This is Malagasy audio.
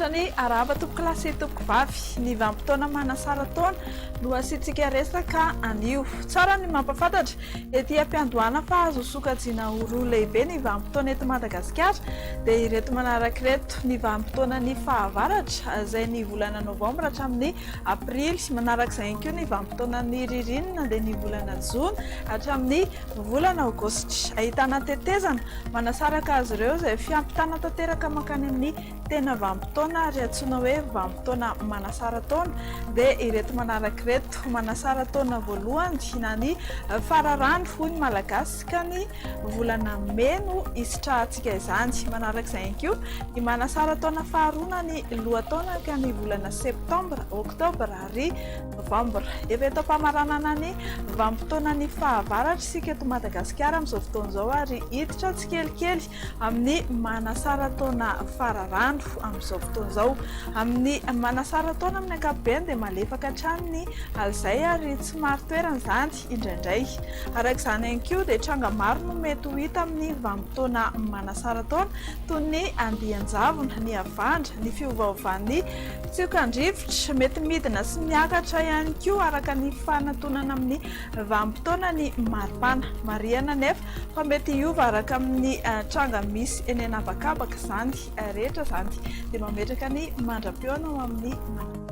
Manolotra ny arahaba tompokolahy sy tompokovavy. Ny vanim-potoana manasara-taona no asiantsika resaka anio. Tsara ny mampafantatra ety am-piandohana fa azo sokajiana ho roa lehibe ny vanim-potoana eto Madagasikara dia ireto manaraka ireto, ny vanim-potoanan'ny fahavaratra izay ny volana novambra hatramin'ny aprily, manaraka izay ihany koa ny vanim-potoanan'ny ririnina dia ny volana jona hatramin'ny volana aogositra. Ahitana tetezana manasaraka azy ireo izay fiampitana tanteraka mankany amin'ny tena vanim-potoana ary antsoina hoe vanim-potoana manasara-taona dia ireto manaraka ireto, manasara-taona voalohany na ny fararano hoy ny Malagasy ka ny volana mey no hisitrahantsika izany, manaraka izay ihany koa ny manasara-taona faharoa na ny lohataona ka ny volana septambra, oktobra ary novambra. Efa eto am-pamaranana ny vanim-potoanan'ny fahavaratra isika eto Madagasikara amin'izao fotoana izao ary hiditra tsikelikely amin'ny manasara-taona fararano amin'izao fotoana izao. Amin'ny manasara-taona amin'ny ankapobeny dia malefaka hatrany ny alizay ary tsy marin-toerana izany indraindray. Araka izany ihany koa dia tranga maro no mety ho hita amin'ny vanim-potoana manasara-taona toy ny andian-javona, ny havandra, ny fiovaovan'ny tsiokan-drivotra. Mety midina sy miakatra ihany koa araka ny fanatonana amin'ny vanim-potoana ny maripana. Marihana anefa fa mety hiova araka amin'ny tranga misy eny an'habakabaka izany rehetra izany. Dia mametraka ny mandra-pihaona ho amin'ny manaraka.